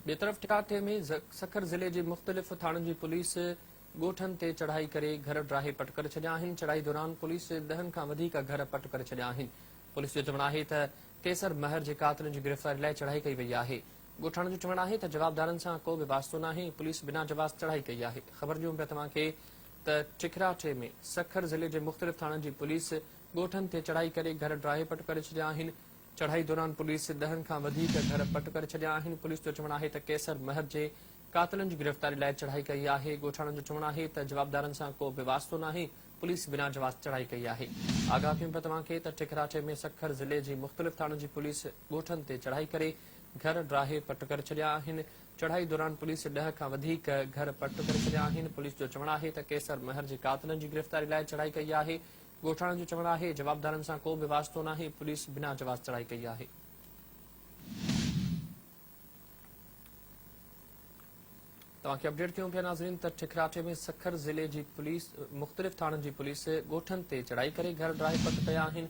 ٻئي طرف ٺڪاٺي ۾ سکر ضلعي جي مختلف ٿاڻن جي پوليس ڳوٺن تي چڙهائي ڪري گهر ڊاهي پٽ ڪري ڇڏيا آهن، چڙهائي دوران پوليس ڏهن کان وڌيڪ گهر پٽ ڪري ڇڏيا آهن. پوليس جو چوڻ آهي ته قيصر مهر جي قاتلن جي گرفتاري لاء چڙهائي ڪئي وئي آهي. ڳوٺاڻن جو چوڻ آهي ته جوابدارن سان ڪو به واسطو ناهي، پوليس بنا جواز چڙهائي ڪئي آهي. خبر ڏيون پيا توهان کي ته ٺڪراٺي ۾ سکر ضلعي جي مختلف ٿاڻن جي پوليس ڳوٺن تي چڙهائي ڪري گهر ڊاهي پٽ ڪري ڇڏيا آهن. چڙهائي دوران پوليس ڏهن کان وڌيڪ گهر پٽ ڪري ڇڏيا آهن، پوليس جو چوڻ آهي ته قيصر مهر جي قاتلن جي گرفتاري لاء چڙهائي ڪئي آهي، ڳوٺاڻن جو چوڻ آهي ته جوابدارن سان ڪو به واسطو ناهي، پوليس بنا جواز چڙهائي ڪئي آهي. آگاهه ڪيون پيا توهان کي ته ٺڪراٺي ۾ سکر ضلعي جي مختلف ٿاڻن جي پوليس ڳوٺن تي چڙهائي ڪري گهر ڊاهي پٽ ڪري ڇڏيا آهن، چڙهائي دوران پوليس ڏهه کان وڌيڪ گهر پٽ ڪري ڇڏيا آهن، پوليس جو چوڻ آهي ته قيصر مهر جي قاتلن جي گرفتاري لاء چڙهائي ڪئي آهي، ڳوٺاڻن جو چوڻ آهي جوابدارن سان ڪو به واسطو ناهي، پوليس بنا جواز چڙهائي ڪئي آهي. توهان کي اپڊيٽ ڪيون پيا ناظرين ته ٺڪراٺي ۾ سکر ضلعي جي پوليس مختلف ٿاڻن جي پوليس ڳوٺن تي چڙهائي ڪري گهر ڊاهي پٽ ڪيا آهن،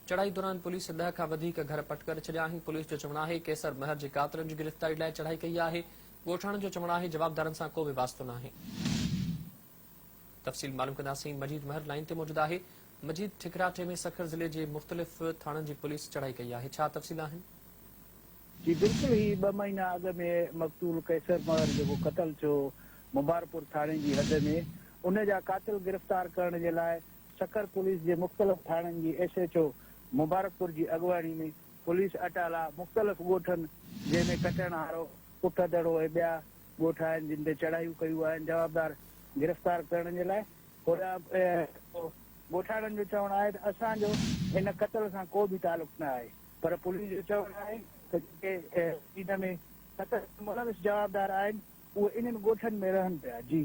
چڙهائي دوران پوليس ڏهه کان وڌيڪ گهر پٽ ڪري ڇڏيا آهن، پوليس جو چوڻ آهي قيصر مهر جي قاتلن جي گرفتاري لاء چڙهائي ڪئي آهي، ڳوٺاڻن جو چوڻ آهي جوابدارن سان ڪو به واسطو ناهي. تفصيل معلوم ڪنداسين مجيد مهر لائين تي موجود آهي مجيد ٺڪراٺي ۾ سکر ضلعي جي مختلف ٿاڻن جي پوليس چڙهائي ڪئي آهي ڇا تفصيل آهن؟ جي بلڪل هي ٻه مهينا اڳ ۾ مقتول قيصر مهر جيڪو قتل ٿيو مبارڪپور ٿاڻي جي حد ۾ ان جا قاتل گرفتار ڪرڻ جي لاء سکر پوليس جي مختلف ٿاڻن جي ايس ايڇ او مبارڪپور جي اڳواڻي ۾ پوليس اٽالا مختلف ڳوٺن جنهن ۾ ڪٽڻ هارو، پٺ دڙو ۽ ٻيا ڳوٺ آهن جن تي چڙهايون ڪيون آهن جوابدار گرفتار ڪرڻ جي لاء هوڏانهن ڳوٺاڻن جو چوڻ آهي ته اسان جو ان قتل سان ڪو به تعلق نه آهي پر پوليس جو چوڻ آهي ته جيڪي ان ۾ قتل ۾ ملوث جوابدار آهن اهي انهن ڳوٺن ۾ رهن پيا جي.